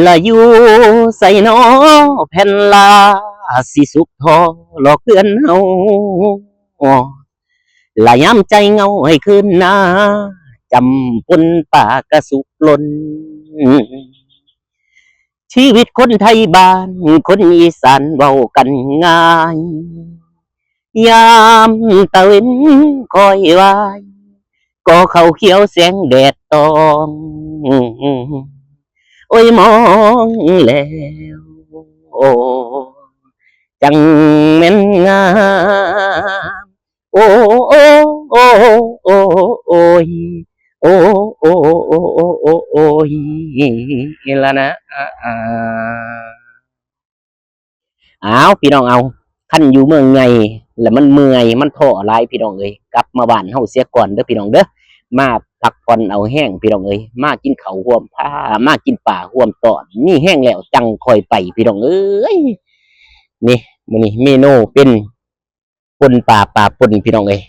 ລະຢູ່ໃສນໍແຜ່ນລາ ຊິສຸກທໍຫຼອກເຮືອນເຮົາ ລະຍາມໃຈເຫງົາໃຫ້ຄືນນາ ຈຳປົນປາກະສຸກລົ້ນ. ຊີວິດຄົນໄທບ້ານ ຄົນອີສານເວົ້າກັນງ່າຍ ຍາມຕາເວັນຄ່ອຍວາຍ ກໍເຂົ້າຂຽວແສງແດດຕອງ ໂອ້ຍ ມອງແລ້ວ ຈັ່ງແມ່ນງາມ ໂອ້ ໂອ້ ໂອ້ ໂອ້ ໂອ້ ໂອ້ຍ ໂອ້ ໂອ້ ໂອ້ ໂອ້ ໂອ້ ໂອ້ຍ ລະນະ. ອ້າວ ພີ່ນ້ອງເອົາ ຄັນຢູ່ເມືອງໃຫຍ່ລະມັນເມື່ອຍ ມັນທໍ້ຫຼາຍ ພີ່ນ້ອງເອີຍ ກັບມາບ້ານເຮົາເສຍກ່ອນເດີ ພີ່ນ້ອງເດີ ມາພັກຜ່ອນເອົາແຮງ ພີ່ນ້ອງເອີຍ ມາກິນເຂົ້າຮ່ວມ ພາມາກິນປາຮ່ວມຕອນ ມີແຮງແລ້ວຈັ່ງຄ່ອຍໄປ ພີ່ນ້ອງເອີຍ. ນີ້ ມື້ນີ້ເມນູເປັນ ປົ່ນປາ ປາປົ່ນ ພີ່ນ້ອງເອີຍ